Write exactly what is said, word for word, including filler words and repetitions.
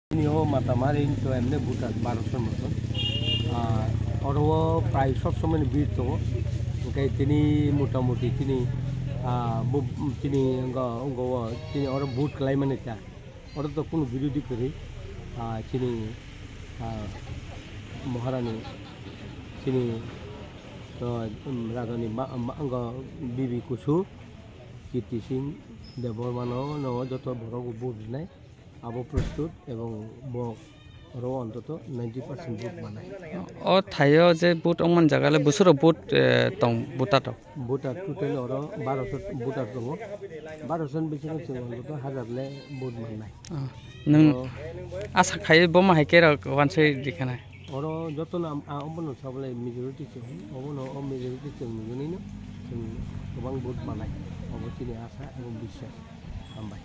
Tini o Matamari to emne voter barosor moton. Ah, oro o prai sob somoi ni bid tongo. Hingke tini motamuti tini, ah, bo, tini wngka, wngka o tini oro vote kalaimani ta. Oro to kunu birodhi kwrwi, ah, chini, ah, Maharani, chini to, um, rajani ma, ma, wngka Bibi Kusu, Kirti Singh Debbarma no, no joto borok vote rinai, abo prostut ebong bo oro ontoto ninety percent vote manai. O thaio je vote wngmani jaga le bwswk rok vote, eh, tong voter rok? Voter total oro barosho voter tongo. Barosho ni bisingo chwng ontoto hajar le vote mannai. Ah, nwng oro asa khai bo ma hai khe rok wansai rikha nai? Oro joto no am-, a-, obono sabolai majority chwng, obono o majority chwng nugwi nai no chwng kwbang vote mannai. Obo chini asa ebong biswas. Hambai.